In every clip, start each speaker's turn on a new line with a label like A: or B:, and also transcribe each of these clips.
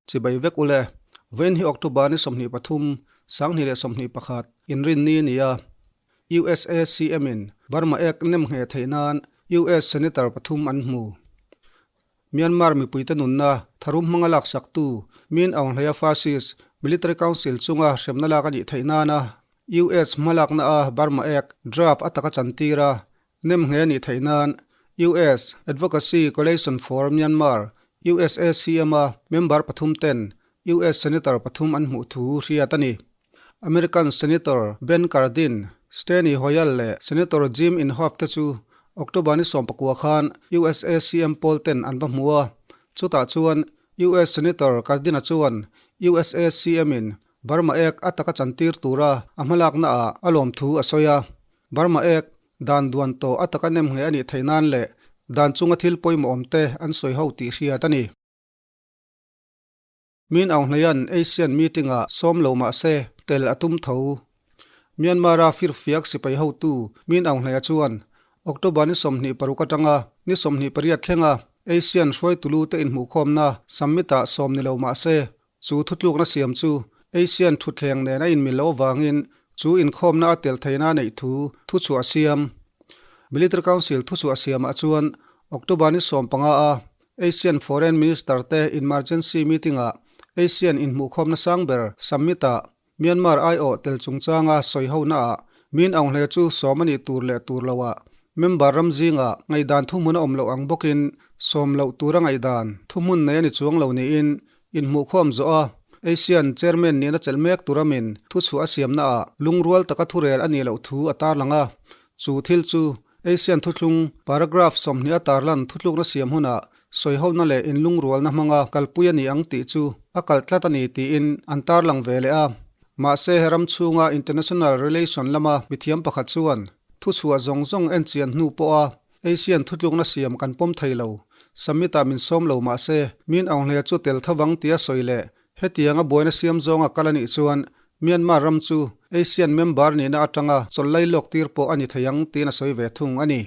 A: Chibai vek ule, vawiin hi October ni 23, 2021, inrinni a ni a. USA CM-in Burma Act nem ngheh theih nan US Senator pathum an hmu. Myanmar mipuite nunna tharum hmanga laksaktu Min Aung Hlaia Fascist Military Council chunga hremna lak a nih theih nana US hmalakna a Burma Act draft a taka chantir a, nem ngheh a nih theih nan US Advocacy Coalition for Myanmar, USACM, a member pathum ten US Senator pathum an hmuh thu hriat a ni. American Senator Ben Cardin, Steny Hoyer leh Senator Jim Inhofe te chu October ni 19 khan USACM pawl ten an va hmu a. Chutah chuan US Senator Cardin-a chuan USACM in Burma Act a taka chantir tura a hmalakna ah a lawm thu a sawi a. Burma Act dan duan tawh a taka nem ngheh a nih theih nan leh dan chunga thil pawimawh awm te an sawi ho tih hriat a ni. Min Aung Hlaing ASEAN meeting-ah sawm lo mah se, tel a tum tho. Myanmar-a firfiak sipai hotu Min Aung Hlaing chuan October ni 26 atanga ni 28 thlenga ASEAN hruaitulu te inhmuhkhawmna summit-ah sawm ni lo mah se, chu thutlukna siam chu ASEAN thutthleng nen a inmil loh avangin chu inkhawmna a tel theihna a neih thu thuchhuah a siam. Military Council thuchhuah siamah chuan October ni 15 a ASEAN Foreign Minister te Emergency Meeting-ah ASEAN inhmuhkhawmna sang ber Summit-ah Myanmar aiawh tel chungchanga sawihonaah Min Aung Hlaing chu sawm a nih tur leh tur loah member ram zingah ngaihdan thuhmun a awm loh ang bawkin sawm loh tura ngaihdan thuhmun nei a ni chuang lo niin inhmuhkhawm zawh a ASEAN Chairman nihna chelh mek tur amin thuchhuah a siamnaah lungrual taka thurel a nih loh thu a tarlang a, chu thil chu ASEAN thuthlung paragraph 20 a tarlan thutlukna siam hunah sawihona leh inlungrualna hmanga kalpui a ni ang tih chu a kalh tlat a ni tiin an tarlang ve leh a. Mahse, he ram chhunga international relation lama mithiam pakhat chuan thuchhuah zawng zawng en chian hnu pawha ASEAN thutlukna siam kan pawm thei lo, summit-ah min sawm lo mahse, min Aung Hlaing chu tel thovang tia sawi leh Hetianga buaina siam zawnga kal a nih chuan Myanmar ram chu ASEAN member nihna atanga chawlh lai lawk tir pawh a ni thei ang tiin a sawi ve thung a ni.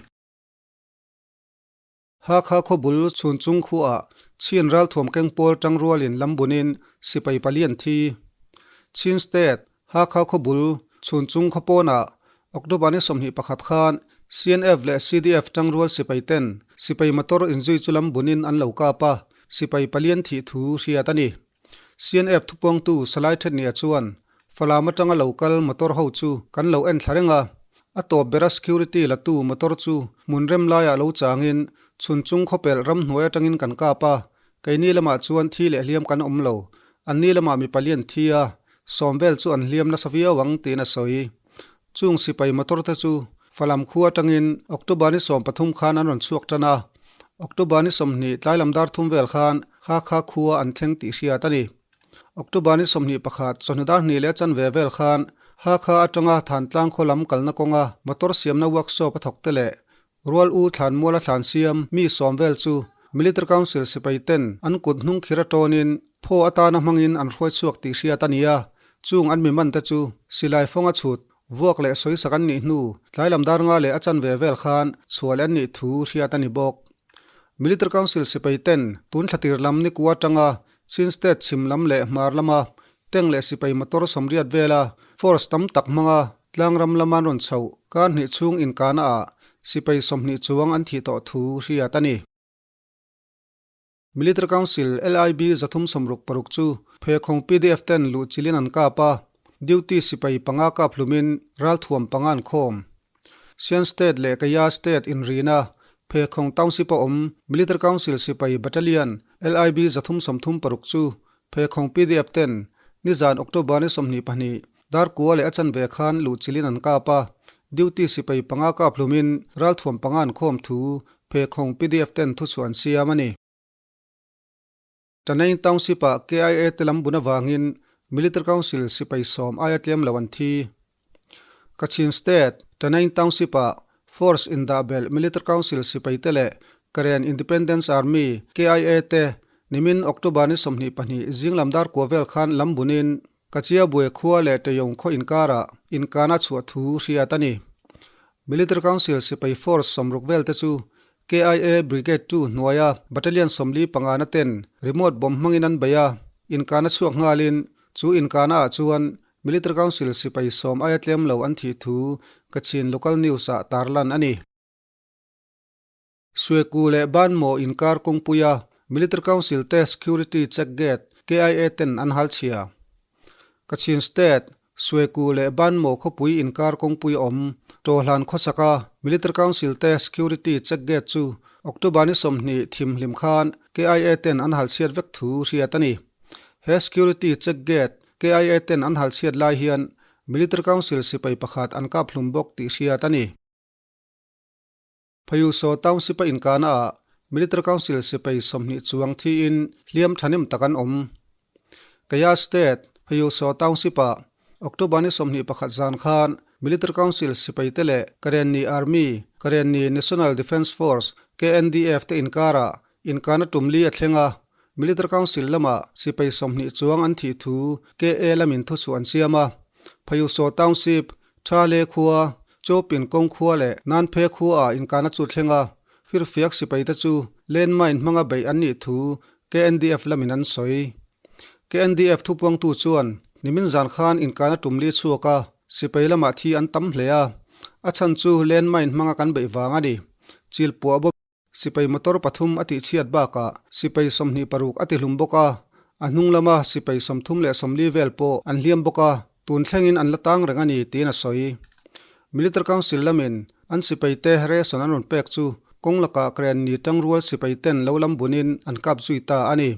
A: Hakha khawbul chhun chung khuaah Chin ralthuam keng pawl tangrualin lam bunin sipai pali an thi. Chin State, Hakha khawbul chhun chung khaw pawnah October ni 21 khan CNF leh CDF tangrual sipai ten sipai motor inzui chu lam bunin an lo kap a, sipai palian thih thu hriat a ni. CNF thupuangtu Salai Thetnia chuan, Falam atanga lo kal motor ho chu kan lo en thla reng a, a tawp bera security latu motor chu hmun rem laiah lo changin chhun chung khawpelh ramhnuai atangin kan kap a, keini lamah chuan thi leh hliam kan awm lo, anni lamah mi palian thi a, sawm vel chu an hliam nasa viau ang tiin a sawi. Chung sipai motor te chu Falam khua atangin October ni 13 khan an rawn chhuak tan a, October ni 20 tlailam dar thum vel khan Hakha khua an thleng tih hriat a ni. October ni 21 chawhnu dar hnih leh chanve vel khan Hakha atanga Thantlang khaw lam kalna kawnga motor siamna workshop a thawk te leh Rual U thlan muala thlan siam mi sawm vel chu Military Council sipai ten an kut hnung khir atawnin phaw atana hmangin an hruai chhuak tih hriat a ni a, chung an mi man te chu silai fawnga chhut, vuak leh sawisak an nih hnu tlailam dar nga leh a chanve vel khan chhuah leh an nih thu hriat a ni bawk. Military Council sipai ten tun thlatir lam ni kua atanga Chin State chhim lam leh hmar lama tank leh sipai motor 80 vela force tam tak hmanga Tlangram lama an rawn chhoh kar hnih chhung inkahna ah sipai 20 chuang an thih tawh thu hriat a ni. Military Council LIB 366 chu Phekhawng pdf ten luh chilin an kap a, duty sipai panga kap hlumin ralthuam panga an khawm. Shan State leh Kaya State inrina Phekhawng Township a awm Military Council sipai Battalion LIB 336 chu Phekhawng pdf ten nizan October ni 22 Dar kua leh a chanve khan luh chilin an kap a, duty sipai panga kap hlumin ralthuam panga an khawm thu Phekhawng pdf ten thuchhuah an siam a ni. Tanain Township-ah KIA te lam bun avangin Military Council sipai sawm aia tlem lo an thi. Kachin State, Tanain Township-ah Force indah belh Military Council sipai te leh Karen Independence Army, KIA, te nimin October ni 22 zinglam dar kua vel khan lam bunin Kachiabue khua leh Teyong khaw inkarah inkana chhuah thu hriat a ni. Military Council sipai force 60 vel te chu KIA Brigade 2 hnuaia Battalion 45 na ten remote bomb hmangin an bei a. inkahna chhuak nghalin chu inkahna ah chuan Military Council sipai sawm aia tlem lo an thih thu Kachin Local News ah tarlan a ni. Sueku leh Banmaw inkar kawngpuia Military Council te Security Check Gate KIA ten an hal chhia. Kachin State, Sueku leh Banmaw khawpui inkar kawngpui awm Tawhlan khawchaka Military Council te Security Check Gate chu October ni 20 thimhlim khan KIA ten an hal chhiat vek thu hriat a ni. He Security Check Gate KIA ten an hal chhiat lai hian Military Council sipai pakhat an kap hlum bawk tih hriat a ni. Phayusaw Township-a inkahnaah Military Council sipai 20 chuang thiin hliam thahnem tak an awm. Kaya State, Phayusaw Township-ah October ni 21 zan khan Military Council sipaite leh Karenni Army, Karenni National Defence Force, KNDF, te inkarah inkahna tum li a thleng a, Military Council lamah sipai 20 chuang an thih thu KA lamin thuchhuah an siam a. Phayusaw Township, Tha le khua, Chawpin kawng khua leh Nanphe khuaah inkahna chu thleng a, firfiak sipaite chu landmine hmanga beih an nih thu KNDF lamin an sawi. KNDF thupuangtu chuan nimin zan khan inkahna tum li chhuak a, sipai lamah thi an tam hle a, a chhan chu landmine hmanga kan beih vang a ni. Chilpuah bawm. Sipai motor pathum a tihchhiat bakah sipai 26 a tihlum bawk a, a hnung lama sipai 34 vel pawh an hliam bawk a, tun thlengin an la tang reng a ni tiin a sawi. Military Council lamin an sipaite ration an rawn pek chu kawng lakah Krenni tangrual sipaiten lo lam bunin an kap zui ta a ni.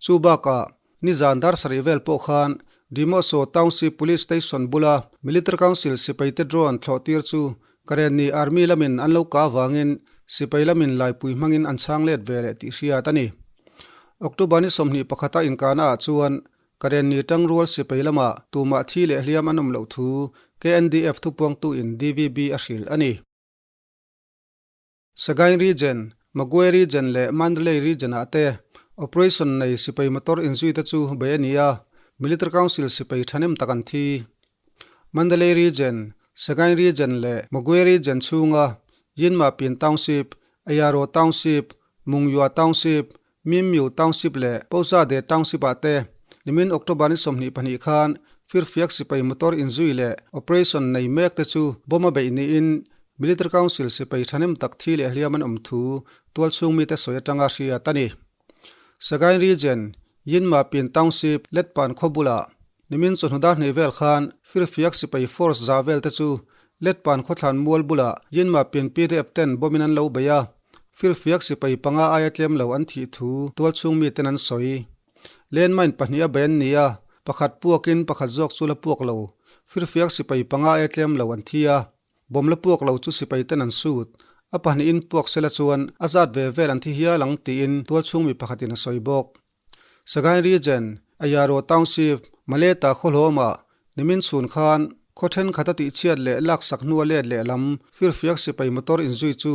A: Chu bakah, nizan dar sarih vel pawh khan Dimoso Township Police Station bula Military Council sipaite drone thlawh tir chu Karenni Army lamin an lo kah avangin sipai lamin laipui hmangin an chhang let ve leh tih hriat a ni. October ni 21 a inkahna ah chuan Karenni tangrual sipai lamah tumah thi leh hliam an awm loh thu KNDF thupuangtu in DVB a hrilh a ni. Sagaing Region, Magway Region leh Mandalay Region-ah te operation nei sipai motor inzui te chu bei a ni a, Military Council sipai thahnem tak an thi. Mandalay Region, Sagaing Region leh Magway Region chhunga Yinmapin Township, Ayaro Township, Mungyua Township, Mimyu Township leh Pauzade Township-ah te nimin October ni 22 khan firfiak sipai motor inzui leh operation nei mek te chu bomb a beih niin Military Council sipai thahnem tak thi leh hliam an awm thu tualchhung mite sawi atanga hriat a ni. Sagaing Region, Yinmapin Township, Letpan khaw bulah nimin chawhnu dar hnih vel khan firfiak sipai force za vel te chu Letpan khawthlan mual bulah Yinmapin PDF ten bomb in an lo bei a, firfiak sipai panga aia tlem lo an thih thu tualchhung miten an sawi. Landmine pahnih a bei an ni a, pakhat puakin pakhat zawk chu la puak lo. Firfiak sipai panga aia tlem lo an thi a, bomb la puak lo chu sipai ten an sut. A pahnihin puak sela chuan a zat ve vel an thi hial ang tiin tualchhung mi pakhatin a sawi bawk. Sagaing Region, Ayaro Township, Maleta khawhlawmah nimin chhun khan khaw thenkhat a tihchhiat leh laksak hnua let leh lam firfiak sipai motor inzui chu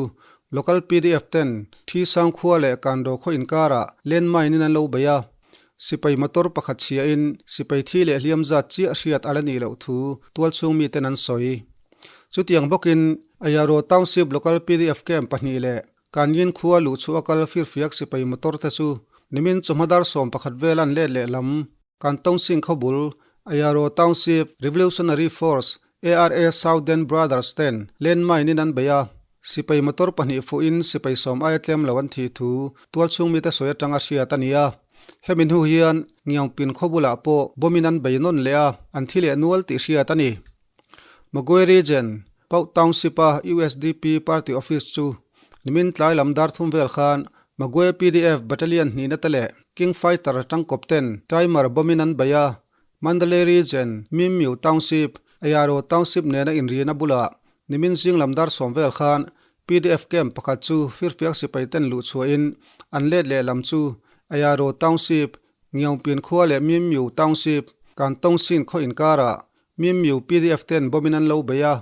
A: local PDF ten Thi Sang khua leh Kando khaw inkarah landmine in an lo bei a. Sipai motor pakhat chhiahin sipai thi leh hliam zat chiah hriat a la nih loh thu tualchhung miten an sawi. Chutiang bawkin Ayaro Township local PDF camp pahnih leh Kanyin khua luh chu a kal firfiak sipai motor te chu nimin chawhma dar 11 vel an let leh lam. Kan Tongsing khaw bul Ayaro Township Revolutionary Force, ARA Southern Brothers ten landmine in an bei a, sipai motor pahnih fuhin sipai sawm aia tlem lo an thih thu tualchhung mite sawi atanga hriat a ni a. Hemi hnu hian Ngiangpin khaw bulah pawh bomb in an bei nawn leh a, an thi leh nual tih hriat a ni. Magway Region, Pauk Township-a usdp Party Office chu nimin tlai lam dar thum vel khan Magway PDF Battalion hnihna te leh King Fighter tangkawp ten timer bomb in an bei a, Mandalay Region, Mimyu Township, Ayaro Township nena inrina bulah nimin zing lam dar 10 vel khan PDF camp pakhat chu firfiak sipai ten luh chhuahin an let leh lam chu Ayaro Township, Ngiangpin khua leh Mimyu Township, Kantongsin khaw inkarah Mimyu PDF ten bomb in an lo bei a,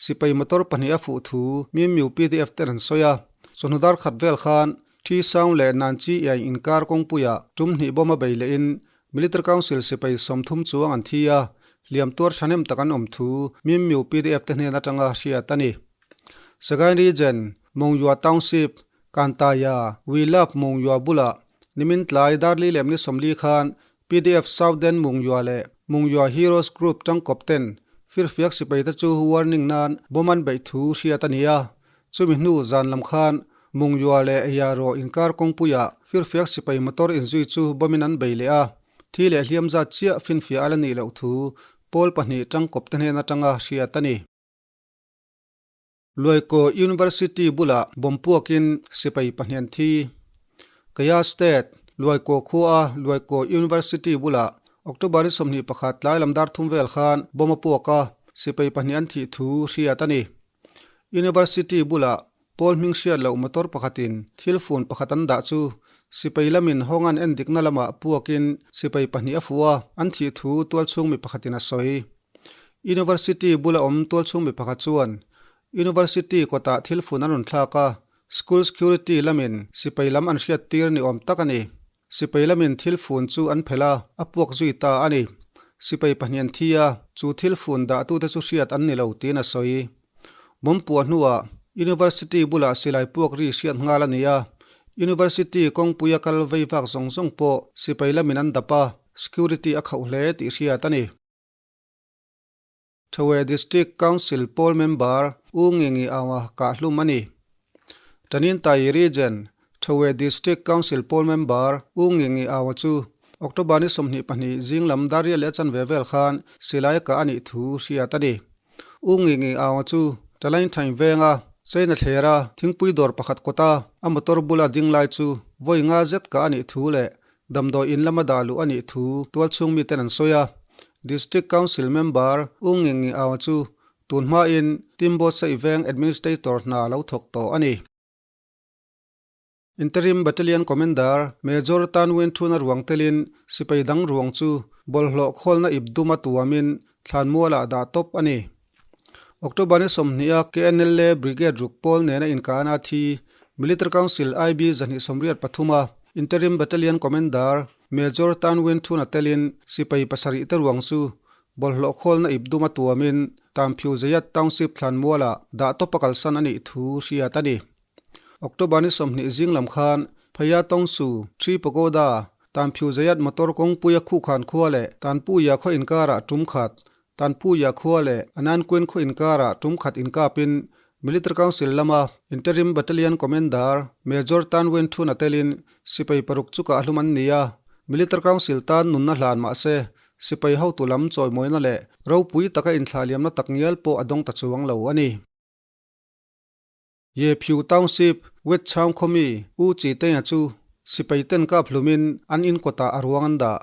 A: sipai motor pahnih a fuh thu Mimyu PDF ten an sawi a. Chawhnu dar khat vel khan Thi Saung leh Nanchi Iai inkar kawngpuiah tum hnih bomb a bei lehin Military Council sipai 30 chuang an thi a, hliam tuar thahnem tak an awm thu Mimyu PDF te hnen atanga hriat a ni. Sagaing Region, Mongyua Township, Kantaya, We Love Mongyua bulah nimin tlai dar li lem ni 40 khan Pdf Southern Mungyua leh Mungyua Heroes Group tangkawp ten firfiak sipaite chu warning nan bomb an beih thu hriat a ni a. Chumi hnu zan lam khan Mungyua leh Yaro inkar kawngpuiah firfiak sipai motor inzui chu bomb in an bei leh a. Thi leh hliam zat chiah finfiah a la nih loh thu pawl pahnih tangkawp te hnen atanga hriat a ni. Luaikaw University bulah bomb puakin sipai pahnih an thi. Kaya State, Luaikaw khua a Luaikaw University bulah October ni 21 tlai lam dar thum vel khan bomb a puak a, sipai pahnih an thih thu hriat a ni. University bulah pawl hming hriat loh motor pakhatin thil fun pakhat an dah chu sipai lamin hawng an endikna lamah puakin sipai pahnih a fuh a, an thih thu tualchhung mi pakhatin a sawi. University bula awm tualchhung mi pakhat chuan University kawtah thil fun an rawn thlak a, school security lamin sipai lam an hriat tir ni awm tak a ni. Sipai lamin thil fun chu an phelh a, a puak zui ta a ni. Sipai pahnih an thi a, chu thil fun dahtute chu hriat an ni lo tiin a sawi. Bomb puah hnuah University bulah silai puak ri hriat nghal a ni a, University kawngpuia kal vei vak zawng zawng pawh sipai lamin an dap a, security a khauh hle tih hriat a ni. Thoe District Council pawl member U Ngingi Aua kahhlum a ni. Tanintai Region, Thoe District Council pawl member U Ngingi Aua chu October ni 22 zing lam dar riat leh chanve vel khan silai kah a nih thu hriat a ni. U Ngingi Aua chu Talainthai venga China thlera thingpui dawr pakhat kawta a motor bula ding lai chu vawi nga zet kah a nih thu leh Damdawi in lama dah luh a nih thu tualchhung miten an sawi a, District Council member U Ngingi Aung chu tun hmain Timbo Saihveng Administrator hna lo thawk tawh a ni. Interim Battalion Commander Major Tan Win Thuna ruang telin sipai dang ruang chu bawlhhlawh khawlna ip duma tuamin thlanmualah dah tawp a ni. October ni 20 a KNLA Brigade ruk pawl nena inkahna a thi. Military Council IB 283 a Interim Battalion Commander Major Tan Win Thun a telin sipai pasarih te ruang chu bawlhhlawh khawlna ip duma tuamin Tamphiu Zayat Township thlanmualah dah tawp a kalsan a nih thu hriat a ni. October ni 20 zing lam khan Phaya Tongsu Three Pagoda Tamphiu Zayat motor kawngpuia Khukhan khua leh Tanpuia khaw inkarah tum khat Tanpuia khua leh Ananquin khaw inkarah tum khat inkapin Military Council lama Interim Battalion Commander Major Tan Win Thun a telin sipai paruk chu kah hlum an ni a, Military Council tan nunna hlan mah se sipai hotu lam chawimawina leh ropui taka inthlahliamna takngial pawh a dawng ta chuang lo a ni. Ye Phyu Township, Wet Chaung khawmi U Chi Teng-a chu sipai ten kap hlumin an in kawtah a ruang an dah.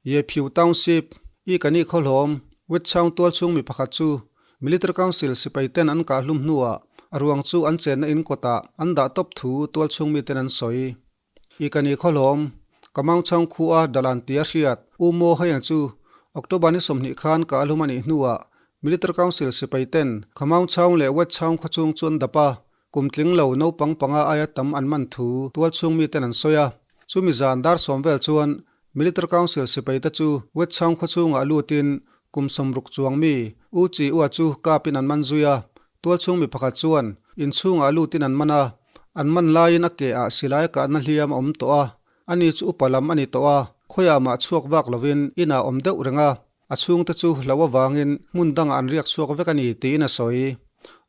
A: Ye Phyu Township, I Kani Khawhlawm, Wet Chaung tualchhung mi pakhat chu Military Council sipai ten an kah hlum hnuah a ruang chu an chenna in kawtah an dah tawp thu tualchhung miten an sawi. I Kani Khawhlawm, Kamaung Chaung khua Dalan tia hriat U Maw Haiang chu October ni 20 khan kah hlum a nih hnuah Military Council sipai ten Kamaung Chaung leh Wet Chaung khawchhung chu an dap a, kum tling lo naupang panga aia tam an man thu tualchhung miten an sawi a. Chumi zan dar sawm vel chuan Military Council sipai te chu Wet Chaung khawchhungah lutin kum 60 chuang mi U Chi Ua chu kapin an man zui a. Tualchhung mi pakhat chuan inchhungah lutin an man a, an man laiin a ke ah silai kahna hliam a awm tawh a, ani chu upa lam a ni tawh a, khawiah mah chhuak vak lovin inah awm deuh reng a. A chhungte chu hlo avangin hmun dangah an riak chhuak vek a ni tiin a sawi.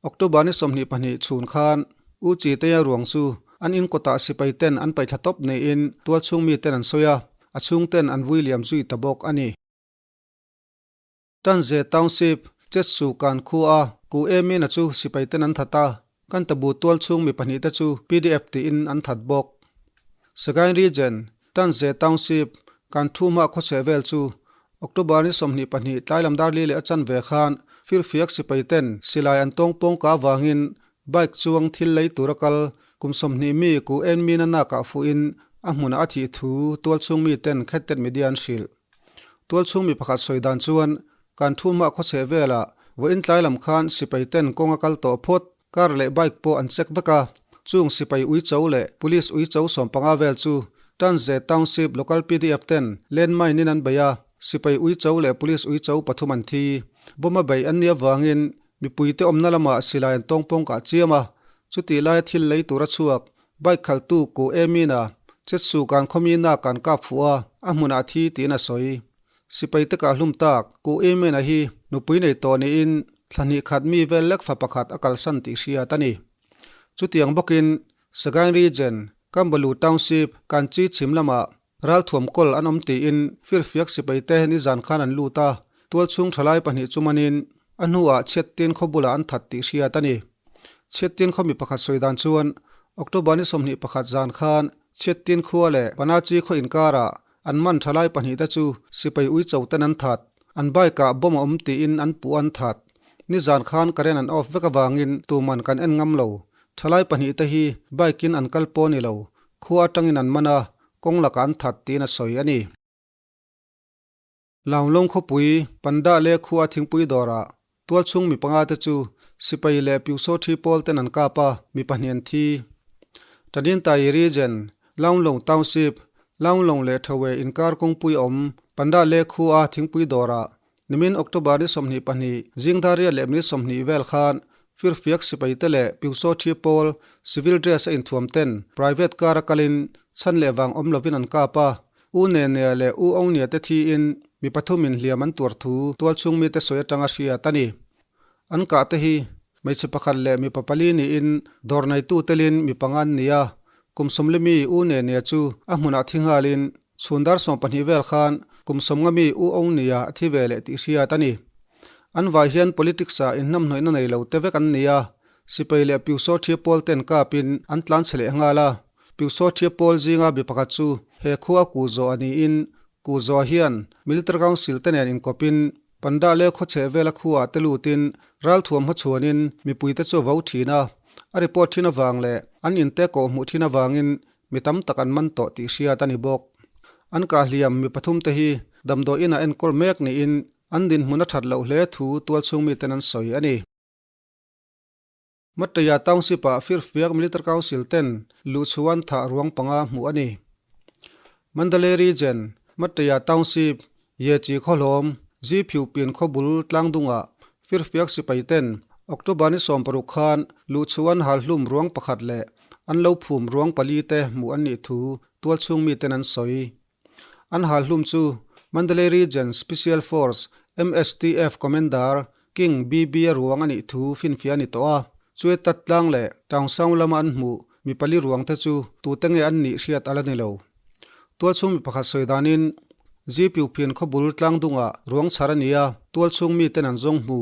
A: October ni 22 chhun khan U Chi Teia ruang chu an in kawtah sipai ten an paihthla tawp niin tualchhung mi ten an sawi a, a chhung ten an vui liam zui ta bawk a ni. Tanze Township, Chetsu Kan khua a Ku E Mina chu sipai ten an that a, Kantabu tualchhung mi pahnih te chu PDF tiin an that bawk. Sagaing Region, Tanze Township, kan thu hma khawchheh vel chu October ni 22 tlai lam dar li leh a chanve khan firfiak sipai ten silai an tawng pawng ka avangin bike chuang thil lei tura kal kum 20 mi ku en mina nakah fuhin a hmunah a thih thu tualchhung mi ten Khettet Media an hrilh. Tualchhung mi pakhat sawi dan chuan kan thu hma khawchheh velah vawiin tlai lam khan sipai ten kawng a kal tawh phawt. Car leh bike pawh an check vek a, chung sipai uicho leh police uicho 15 vel chu Tanze Township Local PDF ten landmine in an bei a, sipai uicho leh police uicho pathum an thi. Bomb a beih an nih avangin mipuite awmna lamah silai an tawngpawng kah chiam a, chutih laia thil lei tura chhuak bike khaltu Ku Emina. Chetsuka'n khawmi nak an kap fuh a, a hmunah a thi tiin a sawi. Sipai te kah hlum tak, Ku Amen-a hi nupui nei tawh niin thla hnih khat mi vel lek fa pakhat a kalsan tih hriat a ni. Chutiang bawkin Sagaing Region, Kambalu Township, Kanchi chhim lamah ralthuam kawl an awm tiin firfiak sipai te nizan khan an lut a, tualchhung thalai pahnih chu manin a hnuah chhiattin khaw bulah an that tih hriat a ni. Chhiattin khaw mi pakhat sawi dan chuan October ni 21 zan khan Chhiattin khua leh Panachi khaw inkarah An man thalai pahnihte chu sipai uicho ten an that. An bike ah bomb a awm tiin an puh an that. Nizan khan current an off vek avangin tuman kan en ngam lo. Thalai pahnihte hi bike in an kal pawh ni lo, khua atangin an man a, kawng lakah an that tiin a sawi a ni. Launglawng khawpui Panda leh khua thingpui dawrah tualchhung mi panga te chu sipai leh piusaw thi pawl ten an kap a, mi pahnih an thi. Tanintai Region, Launglawng Township, Launglawng leh Thawei inkar kawngpui awm Panda leh khua thingpui dawrah nimin October ni 22 zingdar riat leh minute 20 vel khan firfiak sipai te leh piusaw thi pawl civil dress a inthuam ten private car a kalin chhan leh vang awm lovin an kap a, U Nenea leh U Ongnia te thiin mi pathumin hliam an tuar thu tualchhung mite sawi atanga hriat a ni. An kah te hi hmeichhe pakhat leh mipa pali niin dawr neitu telin mi panga an ni a. Kum sawmli mi U Nenea chu a hmunah thi nghalin chhun dar 12 vel khan kum sawmnga mi U Ongnia a thi ve leh tih hriat a ni. An vai hian politics ah inhnamhnawihna nei lo te vek an ni a, sipai leh piusaw thi pawl ten kapin an tlanchhe leh nghal a. Piusaw pawl zinga mi pakhat chu he khua ku zawh a niin ku zawh hian Military Council te nen inkawpin Panda leh khawchheh vela khuaah te lutin ralthuam hmachhuanin mipuite chu a vo thin a, a report thin avang leh an inte kawh hmuh thin avangin mi tam tak an man tawh tih hriat a ni bawk. An kahhliam mi pathum te hi damdawi inah enkawl mek niin an dinhmun a that loh hle thu tualchhung miten an sawi a ni. Mataya Township-ah Firfiak Military Council ten luhchhuan thah ruang panga hmuh a ni. Mandalay Region, Mataya Township, Yechi khawhlawm, Ziphiupin khawbul tlangdungah Firfiak sipai ten October ni 60 khan luhchhuan halhlum ruang pakhat leh an lo phum ruang pali te hmuh an nih thu tualchhung miten an sawi. An halhlum chu Mandalay Region Special Force, MSTF, Commander King BB a ruang a nih thu finfiah a ni tawh a. Chue tat tlang leh Taungsaung lama an hmuh mi pali ruang te chu tute nge an nih hriat a la ni lo. Tualchhung mi pakhat sawi danin Zipyuphin khawbul tlangdungah ruang chhar a ni a, tualchhung miten an zawng hmu.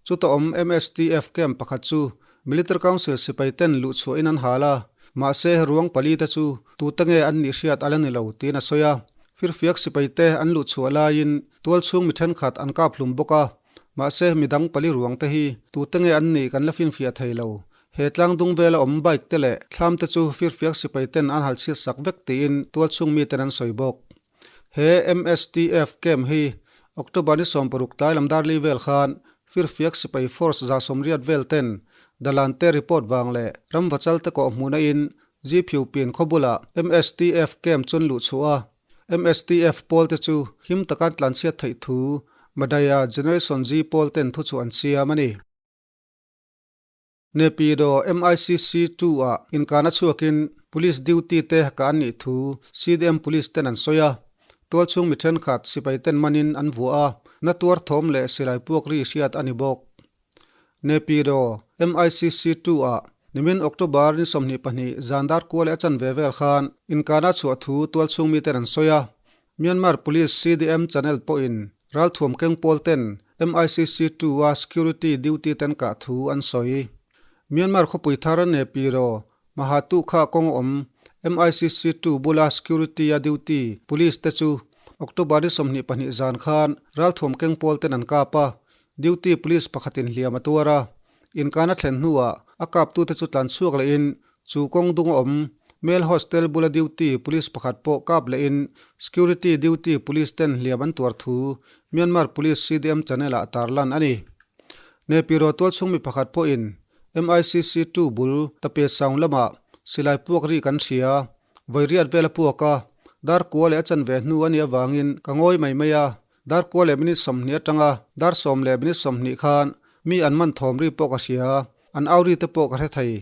A: Chuta awm MSTF camp pakhat chu Military Council sipai ten luhchhuahin an hal a, mahse ruang pali te chu tute nge an nih hriat a la ni lo tiin a sawi a. Firfiak sipai te an luhchhuah laiin tualchhung mi thenkhat an kap hlum bawk a, mahse midang pali ruang te hi tute nge an nih kan la finfiah thei lo. He tlangdung vela awm bike te leh thlam te chu firfiak sipai ten an hal chhiat sak vek tiin tualchhung miten an sawi bawk. He MSTF camp hi October ni 60 tlai lam dar li vel khan firfiak sipai force 180 vel ten Dalan te report vang leh ramvachal te kawh hmuhna in Ziphiupin khaw bulah MSTF camp chun luh chhuah a, MSTF pawl te chu him taka an tlanchhiat theih thu Madaya Generation Z pawl ten thu chu an siam a ni. Nepido MICC 2 ah inkana chhuakin Police duty te ka an nih thu CDM Police ten an sawi a, tualchhung mi thenkhat sipai ten manin an vuah a, na tuar thawm leh silai puak ri hriat a ni bawk. Nepido MICC 2 ah nimin October ni 22 zan dar kual leh a chanve vel khan inkana chhuah thu tualchhung mi ten an sawi a, Myanmar Police CDM channel pawhin ralthuam keng pawl ten MICC 2 a security duty ten kah thu an sawi. Myanmar khawpui thar Nepiro Mahatu kha kawng awm MICC 2 bula security a duty police te chu October ni 22 zan khan ralthuam keng pawl ten an kap a, duty police pakhatin hliam a tuar a. Inkana thlen hnuah a kaptute chu tlanchhuak lehin Chu kawng dung a awm. Male hostel bula duty police pakhat pawh kap lehin security duty police ten hliam an tuar thu Myanmar Police CDM channel ah tarlan a ni. Nepiro tualchhung mi pakhat pawhin MICC 2 bul Tape Sound lamah silai puak ri kan hria. Vawi riat vel a puak a, dar kua leh a chanve hnu a nih avangin ka ngawi mai mai a, Dar kua leh minute 20 atanga dar 10 leh minute 20 khan mi an man thawm ri pawh ka hria, an au ri te pawh ka hre thei.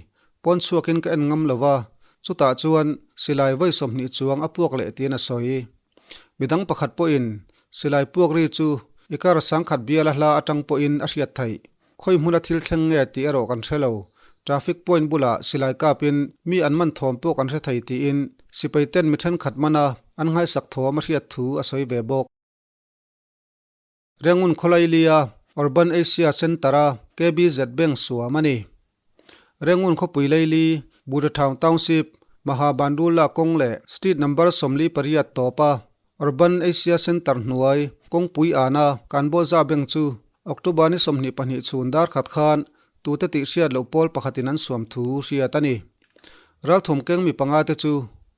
A: Pawn chhuakin ka en ngam lo va, chutah chuan silai vawi 20 chuang a puak leh tiin a sawi. Midang pakhat pawhin silai puak ri chu i kar sangkhat biala hla atang pawhin a hriat theih. Khawi hmuna thil thleng nge tih erawh kan hre lo. Traffic point bulah silai kapin mi an man thawm pawh kan hre thei tiin sipai ten mi thenkhat mana an nghaisak thawm a hriat thu a sawi ve bawk. Rengun khawlailia Urban Asia Centre-a KBZ Bank suam a ni. Rengun khawpui laili Budatown Township, Mahabandula kawng leh Street number 48 tawpa Urban Asia Centre hnuai kawngpui ana Kanbawza Bank chu October ni 22 chhun dar khat khan tute tih hriat loh pawl pakhatin an suam thu hriat a ni. Ralthum keng mi panga te chu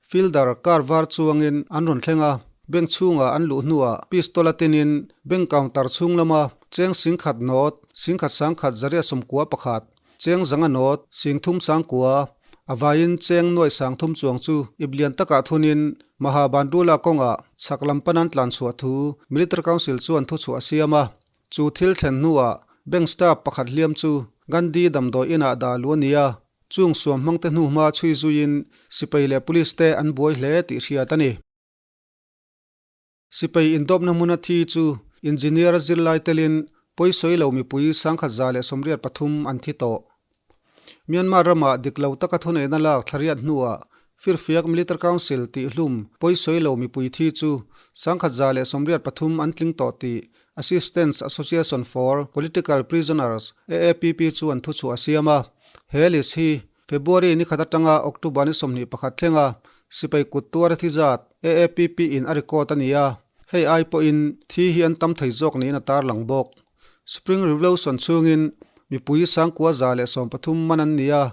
A: fielder car var chuangin an rawn thleng a, bank chhungah an luh hnuah pistol a tinin bank counter chhung lama cheng singkhat nawt, singkhat sangkhat zariat 91, cheng zanga nawt, singthum sangkua, a vaiin cheng nuaih sangthum chuang chu ip lian takah thunin Mahabandula kawngah chhak lam pan an tlan chhuah thu Military Council chuan thuchhuah a siam a. Chu thil thlen hnuah bank staff pakhat hliam chu Gandhi damdawi inah dah luh a ni a, Chung suam hmangte hnu hma chhui zuiin sipai leh police te an buai hle tih hriat a ni. Sipai indawpna hmuna thi chu engineer zirlai telin pawisawi lo mipui 1183 an thi tawh. Myanmar ramah dik lo taka thuneihna lak thlariat hnuah Firfiak Military Council tih hlum pawisawi lo mipui thi chu 1183 an tling tawh tih Assistance Association for Political Prisoners, AAPP, chuan thuchhuah a siam a. He list hi February ni khat atanga October ni 21 thlenga sipai kut tuar a thi zat AAPP in a record a ni a, hei ai pawhin thi hi an tam thei zawk niin a tarlang bawk. Spring Revolution chhungin mipui 9113 man an ni a,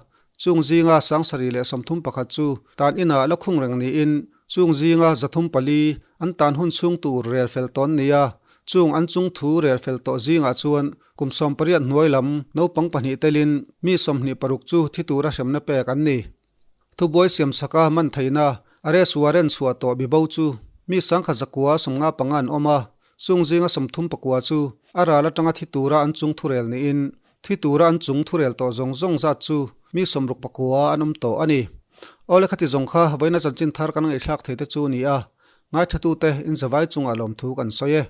A: chung zinga 731 chu tan inah la khung reng niin chung zinga 304 an tan hun chhung tur rel fel tawn ni a, chung an chung thu rel fel tawh zingah chuan Kum 18 hnuai lam naupang pahnih telin mi 26 chu thi tura hremna pek an ni. Thubuai siamsaka man theihna arrest warrant chhuah tawh bibo chu mi 1995 an awm a, chung zinga 34 chu a ral atanga thi tura an chung thurel niin thi tura an chung thurel tawh zawng zawng zat chu mi 69 an awm tawh a ni. Awle khati zawng kha vawiina chanchin thar kan ngaihthlak thei te chu a ni a, ngaithlatute inzavai chungah lawmthu kan sawi e.